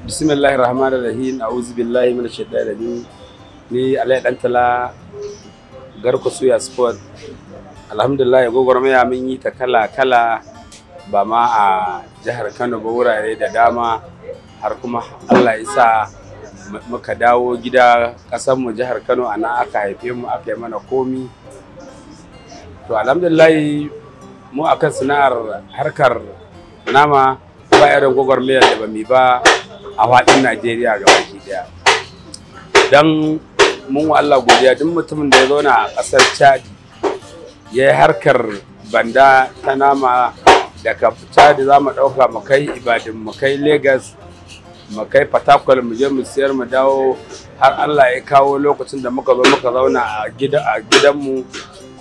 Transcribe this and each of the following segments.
Bismillahir Rahmanir Rahim. A'udhu billahi minash shaitanir rajim. Ni Alai Dantala, Garko Suya Sport. Alhamdulillah, gwagwarmaya mun yi ta kala kala, ba ma a jihar Kano ba, wurare da dama, har kuma Allah ya sa muka dawo gida ƙasar mu jihar Kano, ana aka haife mu, aka yi mana komi. To alhamdulillah, mu akan sana'ar harkar nama ba irin gwagwarmayar da ba mu ba a faɗin Najeriya gabaki ɗaya. Don mun wa Allah godiya, duk mutumin da ya zauna a ƙasar Chad ya yi harkar banda ta nama, daga Chad za mu ɗauka mu kai Ibadan, mu kai Lagos, mu kai Fatakwal, mu je mu siyar mu dawo, har Allah ya kawo lokacin da muka zo muka zauna a gidanmu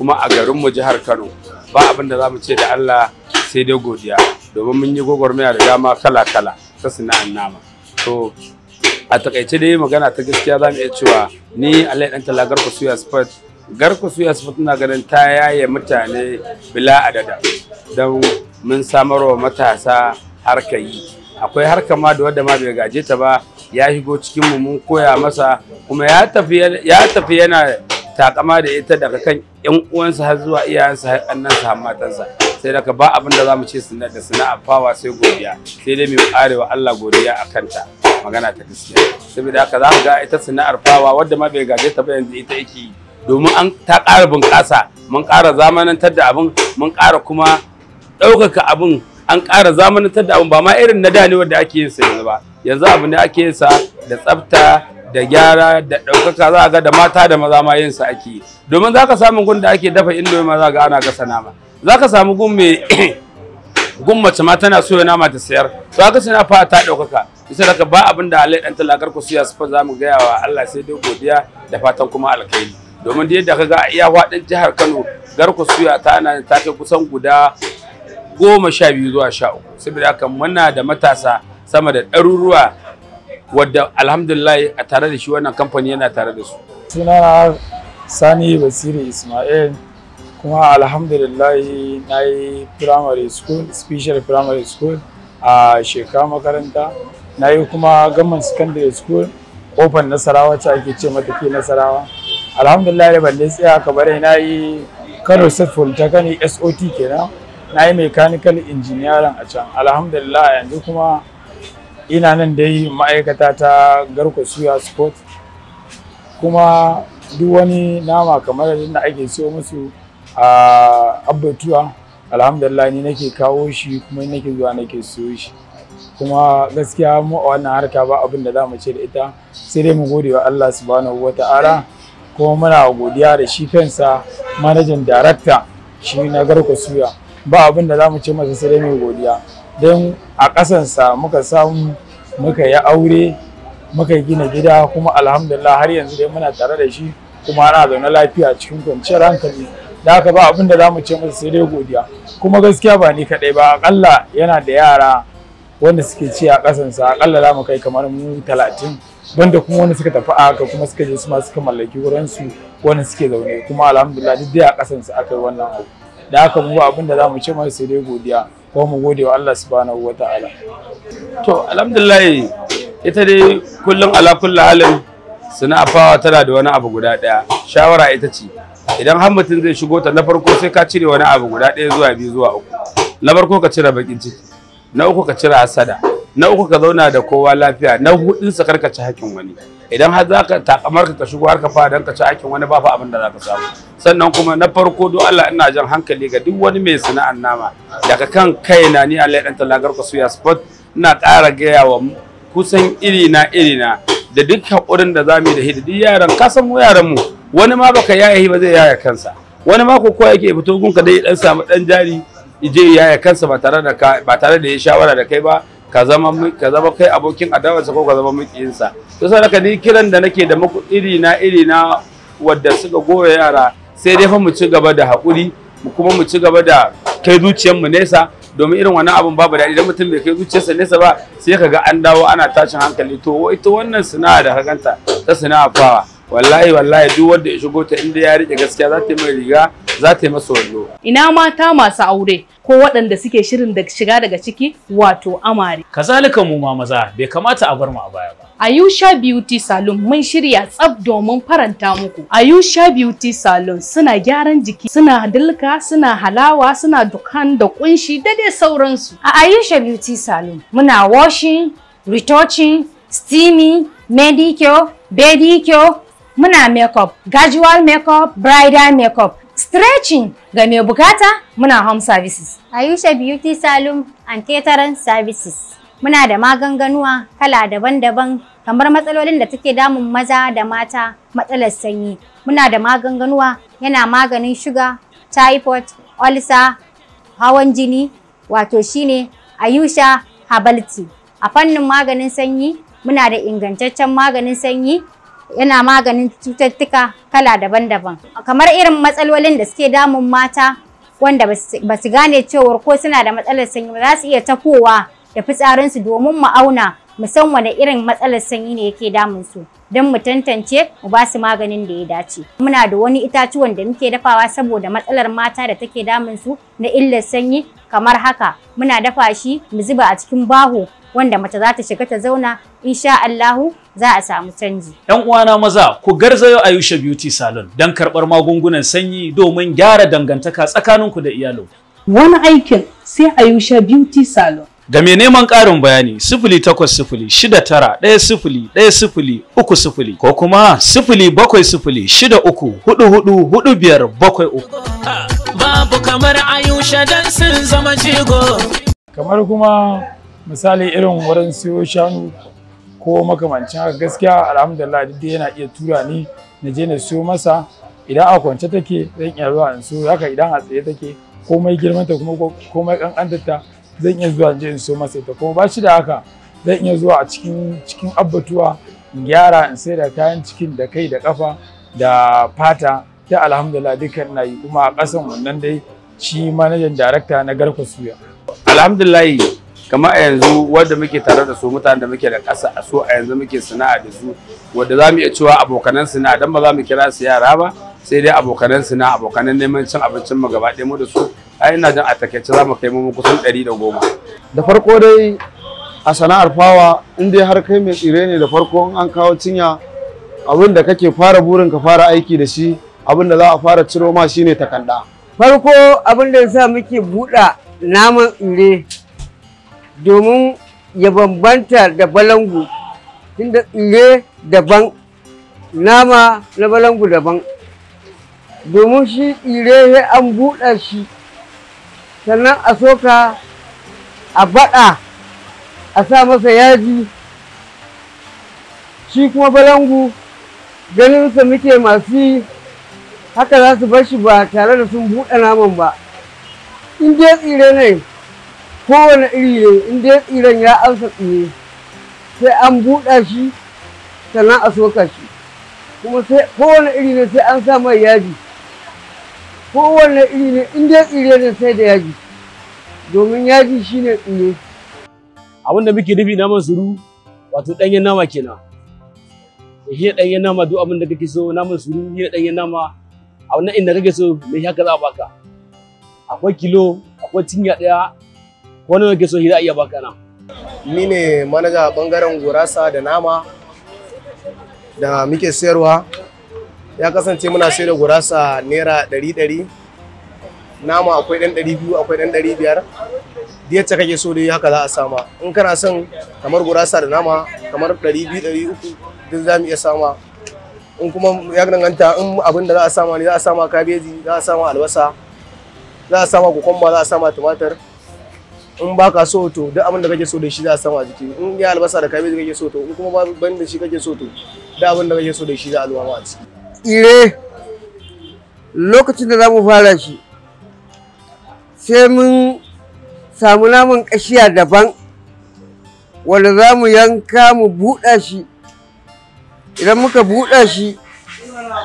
kuma a garinmu jihar Kano. Ba abin da za mu ce da Allah sai dai godiya, domin mun yi gwagwarmaya da dama kala-kala ta sana'ar nama. To a takaice dai magana ta gaskiya, za mu iya cewa ni Alai Dantala, Garko Suya Sport, Garko Suya Sport na ganin ta yaye mutane bila adada, don mun samarwa matasa harkar yi. Akwai harka ma da wadda ma bai gaje ta ba ya shigo cikin mu, mun koya masa, kuma ya tafi yana takama da ita, daga kan yan uwansa har zuwa iyayensa har kannansa har matansa. Sai daga ba abin da za mu ce da sana'a fawa sai godiya, sai dai mu karewa Allah godiya a kanta, magana ta gaskiya. Saboda haka za ka ga ita sana'ar fawa, wadda ma bai gaje ta ba yanzu ita yake, domin an ta ƙara bunƙasa, mun ƙara zamanantar da abin, mun ƙara kuma ɗaukaka abin, an ƙara zamanantar da abin, ba ma irin na da ne wanda ake yin sa yanzu ba. Yanzu abu ne ake yin sa da tsafta da gyara da ɗaukaka, za a ga da mata da maza ma yin sa ake yi. Domin za ka samu gun da ake dafa indomi ma za ga ana gasa nama, za ka samu gun mai gun mace ma tana soya nama ta sayar. To haka suna fa ta ɗaukaka. Isa daga ba abin da Alai Dantala, Garko Suya Sport za mu gaya wa Allah sai dai godiya da fatan kuma alkhairi. Domin da yadda ka ga iya faɗin jihar Kano, Garko Suya ta ana ta kai kusan guda 12 zuwa 13. Saboda haka muna da matasa sama da ɗaruruwa wadda alhamdulillah a tare da shi wannan kamfani yana tare da su. Sunana Sani Basiri Ismail, kuma alhamdulillah na yi primary school, special primary school a shekara makaranta. Na yi kuma gaman secondary school, Kofar Nasarawa ce ake ce mata ke Nasarawa. Alhamdulillah ban dai tsaya haka bare, na yi Kano State Polytechnic, SOT kenan. Na yi mechanical engineering a can. Alhamdulillah, yanzu kuma ina nan dai ma'aikata ta Garko Suya Sport, kuma duk wani nama kamar yadda ake siyo musu a abbatuwa, alhamdulillah ni nake kawo shi kuma ni nake zuwa nake siyo shi. Kuma gaskiya mu a wannan harka ba abin da za mu ce da ita sai dai mu gode wa Allah subhanahu wata'ala, kuma muna godiya da shi kansa manajan darakta shi na Garko Suya. Ba abin da za mu ce masa sai dai mu godiya, don a ƙasansa muka samu muka yi aure, muka gina gida, kuma alhamdulillah har yanzu dai muna tare da shi, kuma ana zaune lafiya cikin kwanciyar hankali. Da haka ba abin da za mu ce masa sai dai godiya. Kuma gaskiya ba ni kaɗai ba, akalla yana da yara wanda suke ci a ƙasansa, akalla za mu kai kamar mu 30, banda kuma wanda suka tafi a haka kuma suka je su ma suka mallaki wurinsu, wanda suke zaune, kuma alhamdulillah duk dai a ƙasansa aka yi wannan abu. Da haka mu ba abin da za mu ce masa sai dai godiya, ko mu gode wa Allah subhanahu wa ta'ala. To alhamdulillah, ita dai kullum ala kulli halin sana'a fawa tana da wani abu guda ɗaya. Shawara ita ce, idan har mutum zai shigo ta, na farko sai ka cire wani abu guda ɗaya zuwa biyu zuwa uku. Na farko ka cire bakin ciki, na uku ka cire hasada, na uku ka zauna da kowa lafiya, na hudun sa karka ci hakkin wani. Idan har zaka takamar ka shigo har ka fara dan ka ci hakkin wani, ba fa abin da zaka samu. Sannan kuma na farko, don Allah ina jan hankali ga duk wani mai sana'ar nama, daga kan kaina ni Alai Dantala, Garko Suya Sport, ina ƙara gaya wa kusan irina irina da duk haƙurin da zamu yi da hididi yaran. Ka san mu yaran mu, wani ma baka yaya ba zai yaya kansa, wani ma ko yake fito gunka dai dan samu dan jari ije yaya kansa ba tare da ka, ba tare da ya shawara da kai ba, ka zama kai abokin adawarsa ko ka zama makiyinsa. To sai haka ni kiran da nake da muku irina irina wadda suka goya yara, sai dai fa mu ci gaba da haƙuri, mu kuma mu ci gaba da kai zuciyarmu nesa, domin irin wannan abin babu daɗi. Idan mutum bai kai zuciyarsa nesa ba, sai ka ga an dawo ana tashin hankali. To ita wannan sana'a da ka ganta ta sana'a fawa, wallahi wallahi duk wanda ya shigo ta inda ya rike gaskiya za ta yi mai riga, za ta yi masa wando. Ina mata masu aure ko waɗanda suke shirin da shiga daga ciki, wato amare. Kazalika mu ma maza bai kamata a bar mu a baya ba. Ayusha Beauty Salon mun shirya tsaf domin faranta muku. Ayusha Beauty Salon suna gyaran jiki, suna dilka, suna halawa, suna dukan da kunshi da dai sauransu. A Ayusha Beauty Salon muna washing, retouching, steaming, manicure, pedicure, muna makeup, gradual makeup, bridal makeup, stretching ga mai bukata, muna home services. Ayusha Beauty Salon and Catering Services. Muna da maganganuwa kala daban-daban kamar matsalolin da take damun maza da mata, matsalar sanyi. Muna da maganganuwa yana maganin shuga, typhoid, ulcer, hawan jini, wato shine Ayusha Herbal Tea. A fannin maganin sanyi, muna da ingantaccen maganin sanyi, yana maganin cututtuka kala daban-daban. Kamar irin matsalolin da suke damun mata wanda ba su gane cewar ko suna da matsalar sanyi ba, za su iya tafowa da fitsarinsu domin mu auna mu san wane irin matsalar sanyi ne yake damun su, don mu tantance mu ba su maganin da ya dace. Muna da wani itatuwan da muke dafawa saboda matsalar mata da take damun su na illar sanyi kamar haka. Muna dafa shi mu zuba a cikin baho wanda mace za ta shiga ta zauna, insha Allahu za a samu canji. ‘Yan uwana maza, ku garzayo Ayusha Beauty Salon don karɓar magungunan sanyi domin gyara dangantaka tsakaninku da iyalinku. Wani aikin sai Ayusha Beauty Salon. Ga mai neman ƙarin bayani 08069101030 ko kuma 07063444573. Babu kamar Ayusha dan sun zama jigo. Kamar kuma misali irin wurin siyo shanu ko makamancin haka, gaskiya alhamdulillah duk yana iya tura ni na je na siyo masa. Idan a kwance take zan iya zuwa in siyo haka, idan a tsaye take komai girmanta kuma komai kankantarta zan iya zuwa in je in siyo masa ita. Kuma ba shi da haka zan iya zuwa a cikin abbatuwa in gyara in sai da kayan cikin da kai da kafa da fata ta, alhamdulillah dukkan ina yi. Kuma a ƙasan wannan dai shi manajan darakta na Garko Suya. Alhamdulillah kamar a yanzu wanda muke tare da su, mutanen da muke da ƙasa a so a yanzu muke sana'a da su, wanda za mu iya cewa abokanan sana'a, don ba za mu kira su yara ba, sai dai abokanan sana'a, abokanan neman cin abincin mu gaba ɗaya mu da su, ai ina jin a takaice za mu kai mu kusan 110. Da farko dai a sana'ar fawa, in dai har kai mai tsire ne, da farko in an kawo cinya, abin da kake fara burin ka fara aiki da shi, abin da za a fara ciro ma shine takanda. Farko abin da yasa muke buɗe naman tsire domin ya bambanta da balangu, tunda tsire daban, nama na balangu daban. Domin shi tsire sai an buɗe shi, sannan a soka, a baɗa, a sa masa yaji. Shi kuma balangu ganinsa muke masu yi haka za su bar shi ba tare da sun buɗe naman ba. In dai tsire ne, kowane iri ne, in dai tsiren ya amsa tsire, sai an buɗa shi sannan a soka shi. Kuma sai kowane iri ne sai an sa mai yaji. Kowane iri ne in dai tsire ne sai da yaji, domin yaji shine tsire. Abin da muke nufi naman suru, wato ɗanyen nama kenan. Shi ne ɗanyen nama, duk abin da kake so naman suru shi ne ɗanyen nama. A wannan inda kake so mai haka za a baka. Akwai kilo, akwai cinya ɗaya, ko nawa kake so shi za a iya baka nan. Ni ne manaja a ɓangaren gurasa da nama da muke sayarwa. Ya kasance muna sayar da gurasa naira 100-100, nama akwai ɗan 200, akwai ɗan 500. Duk yacce kake so dai haka za a sama. In kana son kamar gurasa da nama kamar 200, 300 duk za mu iya sama. In kuma ya danganta, in abin da za a sama ne, za a sama kabeji, za a sama albasa, za a sama kokomba, za a sama tumatir. In ba ka so to duk abin da kake so da shi za a sama a jiki. In ya albasa da kabeji kake so to, in kuma ban da shi kake so to duk abin da kake so da shi za a zuba ma a ciki. Tsire lokacin da za mu fara shi sai mun samu naman ƙashiya daban wanda za mu yanka mu buɗa shi. Idan muka buɗa shi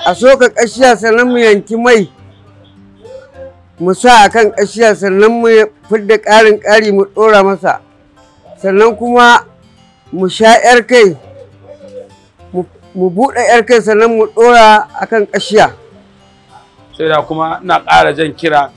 A soka ƙashiya sannan mu yanki mai mu sa a kan ƙashiya, sannan mu fidda ƙarin ƙari mu ɗora masa, sannan kuma mu sha 'yar kai, mu buɗe 'yar kai, sannan mu ɗora a kan ƙashiya. Sai da kuma ina ƙara jan kira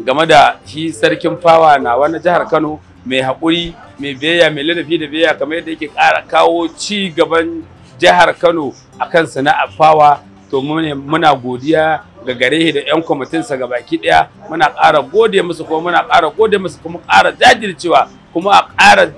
game da shi sarkin fawa na wani jihar Kano, mai haƙuri, mai biyayya, mai ladabi da biyayya, kamar yadda yake ƙara kawo ci gaban jihar Kano akan sana'ar fawa. To muna godiya ga gare da 'yan kwamitinsa ga baki ɗaya, muna ƙara gode musu, kuma muna ƙara gode musu, kuma ƙara jajircewa, kuma a ƙara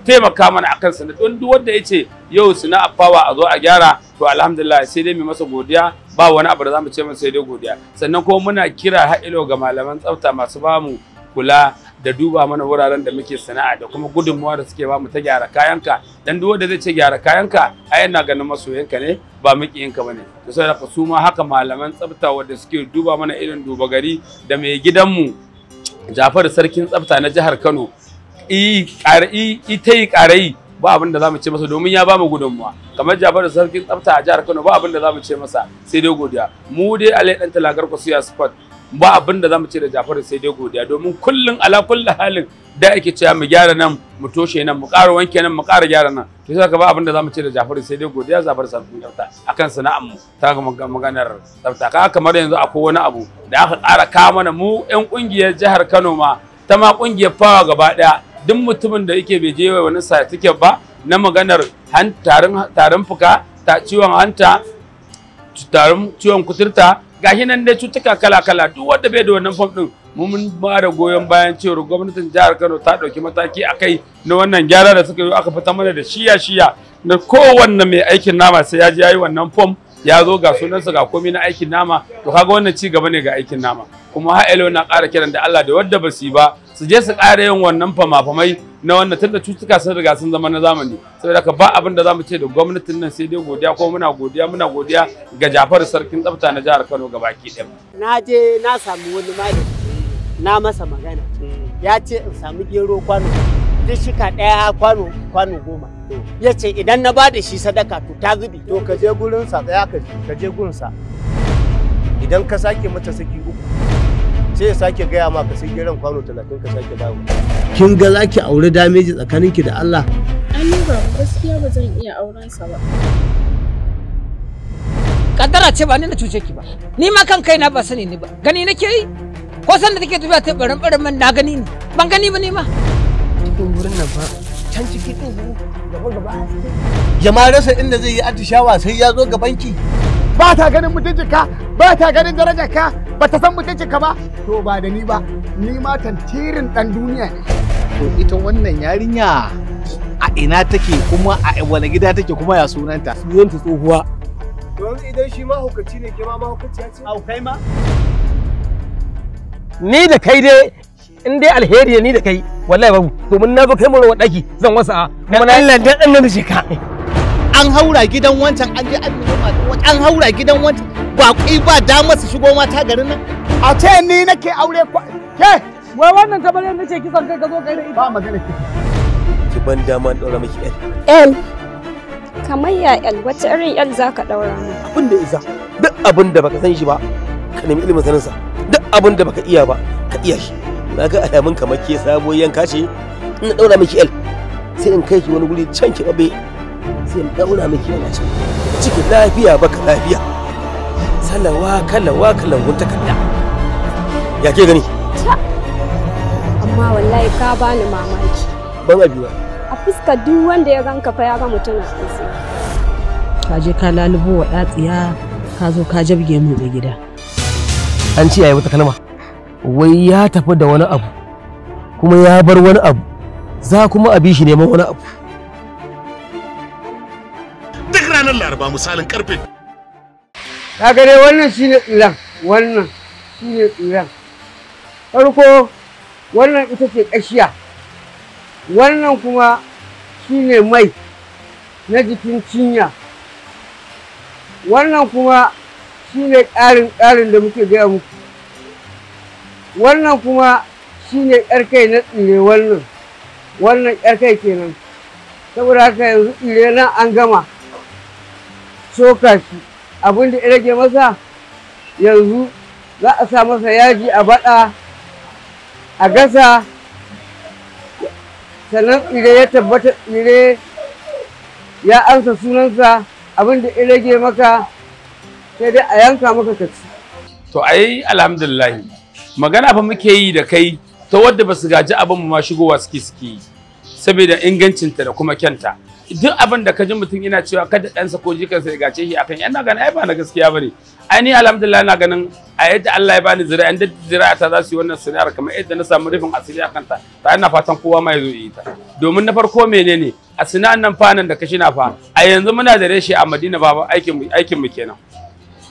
taimaka mana akan sana'a. Don duk wanda ya ce yau sana'ar fawa a zo a gyara, to alhamdulillah sai dai mai masa godiya, ba wani abu da zamu ce masa sai dai godiya. Sannan kuma muna kira ha'ilo ga malaman tsafta masu bamu kula da duba mana wuraren da muke sana'a da kuma gudunmuwa da suke bamu ta gyara kayanka. Dan duk wanda zai ce gyara kayanka, ai ina ganin masoyanka ne ba makiyinka bane. To sai da su ma haka malaman tsafta wanda suke duba mana irin duba gari da mai gidanmu Jafaru sarkin tsafta na jihar Kano, ita yi ƙarayi ba abin da za mu ce masa domin ya ba mu gudunmuwa. Kamar Jafaru sarkin tsafta a jihar Kano, ba abin da za mu ce masa sai dai godiya. Mu dai Alai Dan Talagar Kwasiya Sport, ba abin da za mu ce da Jafaru sai dai godiya, domin kullum ala kulli halin da ake cewa mu gyara nan, mu toshe nan, mu ƙara wanke nan, mu ƙara gyara nan. To sai ka ba abin da za mu ce da Jafaru sai dai godiya. Jafaru sarkin tsafta akan sana'ar mu ta maganar tsafta. Ka kamar yanzu akwai wani abu da aka ƙara kawo mana mu 'yan ƙungiyar jihar Kano, ma ta ma ƙungiyar fawa gaba ɗaya, duk mutumin da yake bai je wani certificate ba na maganar tarin fuka, ta ciwon hanta, tarin ciwon kuturta, gashi nan dai cutuka kala-kala, duk wanda bai da wannan form din, mu mun ba da goyon bayan cewar gwamnatin jihar Kano ta ɗauki mataki a kai na wannan gyara da suka yi, aka fita mana da shiya-shiya na kowanne mai aikin nama sai ya je ya yi wannan form, ya zo ga sunansa ga komai na aikin nama. To kaga wannan ci gaba ne ga aikin nama. Kuma ha'ilo na ƙara kiran da Allah da wadda ba su yi ba su je su ƙara yin wannan fama-famai na wannan, tunda cutuka sun riga sun zama na zamani. Saboda haka ba abin da za mu ce da gwamnatin nan sai dai godiya, kuma muna godiya, muna godiya ga Jafaru sarkin tsafta na jihar Kano gabaki ɗaya. Na je na samu wani malami, na masa magana, ya ce in samu gero kwano duk shika ɗaya, kwano 10, ya ce idan na ba da shi sadaka to ta zubi. To ka je gurinsa, tsaya ka je gurinsa, idan ka sake mata saki 3 sai ya sake gaya ma ka sai geron kwano 30 ka sake dawo. Kin ga zaki aure dameji tsakaninki da Allah? Ani ba gaskiya ba zan iya auren sa ba. Kaddara ce, ba ni na cuce ki ba. Ni ma kan kaina ba sani ni ba. Gani nake yi? Ko san da take tafiya ta barin barin man na gani ni. Ban gani ba ni ma. Cikin gurin nan fa can ciki duhu gaba gaba haske. Ya ma rasa inda zai yi atishawa sai ya zo gabanki. Ba ta ganin mutuncinka, ba ta ganin darajarka, ba ta san mutuncinka ba. To ba da ni ba, ni ma tantirin dan duniya ne. To ita wannan yarinya a ina take, kuma a wani gida take, kuma ya sunanta? Sunanta tsohuwa. To yanzu idan shi mahaukaci ne, ke ma mahaukaciya ce? Au kai ma? Ni da kai dai in dai alheri ne ni da kai wallahi babu, domin na zo kai mu rawar daki zan wasa kuma na Allah dan annabi shi ka. An haura gidan wancan, an je an nemi wancan, an haura gidan wancan, ba kai ba damar su shigo mata garin nan. A ce ni nake aure ke wai wannan tabariyar nace kisan kai ka zo kai da ita ba magana ki. Ki ban dama in daura miki L. L kamar ya L, wata irin L zaka daura mu? Abin da isa duk abin da baka san shi ba ka nemi ilimin sanin sa, duk abin da baka iya ba ka iya shi. Na ga alamun kamar ke sabuwar yanka ce, in na daura miki L sai in kai ki wani guri can ki babe, sai in daura miki yana can ciki lafiya baka lafiya salawa kalawa kalangun takarda. Ya ke gani? Amma wallahi ka bani mamaki. Ban abi ba. A fuskar duk wanda ya ganka fa ya ga mutumin arziki. Ka je ka lalubo wa ɗatsiya, ka zo ka jabge min a gida. An ce yayi wata kalma wai ya tafi da wani abu kuma ya bar wani abu, za kuma a bi shi neman wani abu. Duk ranar Laraba misalin karfe. Kaga dai wannan shine tsiran, wannan shine tsiran. Farko wannan ita ce ƙashiya, wannan kuma shine mai na jikin cinya, wannan kuma shine ƙarin ƙarin da muke gaya muku, wannan kuma shine ƴar kai na tsire, wannan ƴar kai kenan. Saboda haka yanzu tsire nan an gama soka shi. Abin da ya rage masa yanzu za a sa masa yaji a baɗa a gasa, sannan tsire ya tabbata tsire ya amsa sunansa. Abin da ya rage maka sai dai a yanka maka ka ci. To ai alhamdulillah, magana fa muke yi da kai ta wadda ba su gaji abin mu ma shigowa suke yi saboda ingancinta da kuma kyanta. Duk abin da ka ji mutum yana cewa kada ɗansa ko jikansa ya gace shi akan yana ganin ai ba na gaskiya bane. Ai ni alhamdulillah na ganin a yadda Allah ya bani zuri'a, inda zuri'a ta za su yi wannan sana'ar kamar yadda na samu rufin asiri akan ta, ta ina fatan kowa ma ya zo yi ta. Domin na farko menene a sana'an nan fa nan da kashi na fa a yanzu muna da reshe a Madina, baba aikin mu kenan.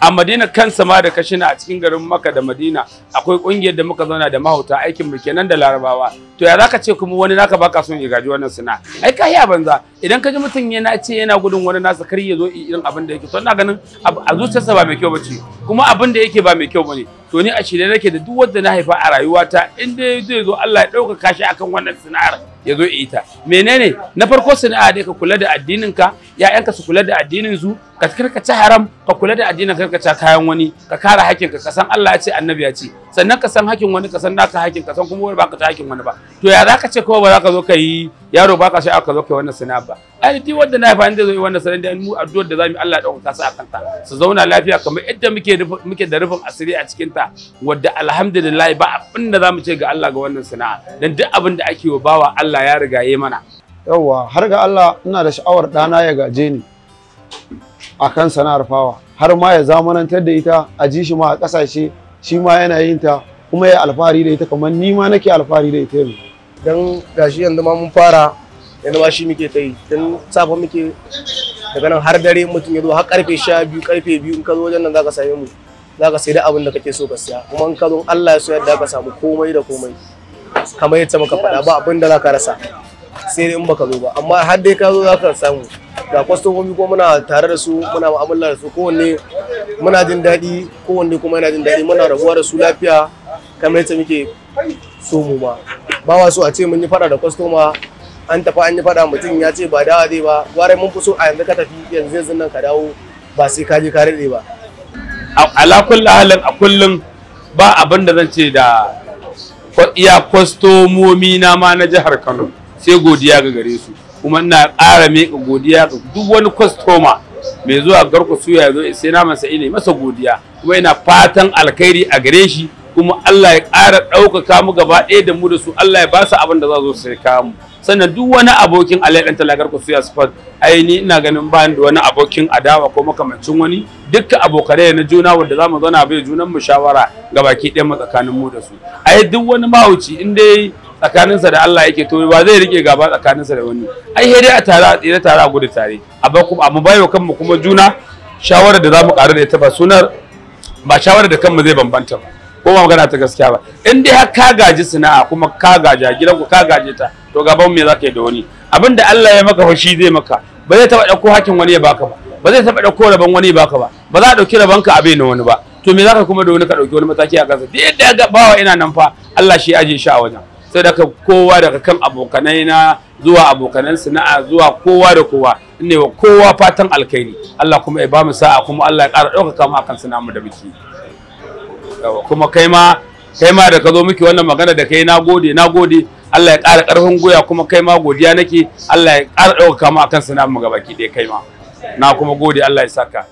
A Madina kansa ma da kashina a cikin garin Makka da Madina akwai kungiyar da muka zauna da mahauta, aikin mu kenan da Larabawa. To ya zaka ce kuma wani naka baka son ya gaji wannan sana'a? Ai kai ya banza. Idan ka ji mutum yana ce yana gudun wani nasa kar ya zo irin abin da yake, to ina ganin a zuciyarsa ba mai kyau bace, kuma abin da yake ba mai kyau bane. To ni a shirye nake da duk wanda na haifa a rayuwata in dai zai zo Allah ya ɗaukaka shi akan wannan sana'ar ya zo ita. Menene na farko sana'a dai ka kula da addininka, ƴaƴanka su kula da addinin su, ka karka ci haram, ka kula da addinin ka, ci kayan wani, ka kare hakkin ka, san Allah ya ce annabi ya ce, sannan ka san hakkin wani, ka san naka hakkin, ka san kuma wani baka ta hakkin wani ba. To ya zaka ce kowa ba za ka zo ka yi yaro baka sai aka zo ka yi wannan sana'a ba? Ai duk wanda na haifa inda zo yi wannan sana'a da mu addu'ar da zamu yi Allah ya ɗaukaka su akan ta, su zauna lafiya kamar yadda muke da rufin asiri a cikin ta, wadda alhamdulillah ba abin da zamu ce ga Allah ga wannan sana'a, dan duk abin da ake wa bawa Allah ya riga yayi mana. Yawwa, har ga Allah ina da sha'awar ɗana ya gaje ni akan sana'ar fawa, har ma ya zamanantar da ita, a ji shi ma a ƙasashe shi ma yana yin ta kuma ya alfahari da ita kamar ni ma nake alfahari da ita yanzu. Dan gashi yanzu ma mun fara, yanzu ma shi muke ta yi tun safe muke daga nan har dare, mutum ya zo har karfe 12 karfe 2 in ka zo wajen nan zaka same mu, zaka sai da abin da kake so ka siya, kuma in ka zo Allah ya so yadda ka samu komai da komai kamar yadda muka faɗa, ba abin da zaka rasa sai dai in baka zo ba, amma har dai ka zo zaka samu. Ga kwastomomi ko muna tare da su, muna mu'amala da su, kowanne muna jin daɗi, kowanne kuma yana jin daɗi, muna rabuwa da su lafiya kamar yadda muke so mu ma. Ba wa so a ce mun yi faɗa da kwastoma, an tafi an yi faɗa mutum ya ce ba dawa zai ba, gwara mun fi so a yanzu ka tafi yanzu yanzu nan ka dawo, ba sai ka je ka daɗe ba. Ala kulli halin a kullum ba abin da zan ce da iya kwastomomi na ma na jihar Kano sai godiya ga gare su, kuma ina ƙara miƙa godiya ga duk wani kwastoma mai zuwa Garko Suya ya zo sai naman sa ina masa godiya, kuma ina fatan alkhairi a gare shi, kuma Allah ya ƙara ɗaukaka mu gaba ɗaya da mu da su, Allah ya ba su abin da za su sai kawo mu. Sannan duk wani abokin Alhaji Ɗantala Garko Suya Sport, ai ni ina ganin ba da wani abokin adawa ko makamancin wani, dukkan abokanai na juna wanda zamu zauna bai junan mu shawara gabaki ɗaya mu tsakanin mu da su. Ai duk wani mahauci in dai tsakaninsa da Allah yake to ba zai rike gaba tsakaninsa da wani, ai sai dai a tare a tsire tare a gudu tare, a ba kuma mu bayo kanmu kuma juna shawara da zamu ƙaru da ita, ba sunar ba shawara da kanmu zai bambanta ba, ko ba magana ta gaskiya ba. In dai har ka gaji sana'a kuma ka gaja gidanku ka gaje ta, to gaban me zaka yi da wani? Abin da Allah ya maka fa shi zai maka, ba zai taba dauko hakin wani ya baka ba, ba zai taba dauko rabon wani ya baka ba, ba za a dauki rabon ka a bai na wani ba. To me zaka kuma da wani ka dauki wani mataki a kansa? Duk yadda ga bawa ina nan fa Allah shi aje shi a wajen. Sai daga kowa daga kan abokanai na zuwa abokanan sana'a zuwa kowa da kowa, ne wa kowa fatan alkhairi, Allah kuma ya ba mu sa'a, kuma Allah ya ƙara ɗaukaka mu akan sana'a mu da muke. Kuma kai ma da ka zo miki wannan magana da kai, nagode nagode, Allah ya ƙara ƙarfin goya, kuma kai ma godiya nake, Allah ya ƙara ɗaukaka mu akan sana'a mu gabaki ɗaya kai ma. Na kuma gode, Allah ya saka.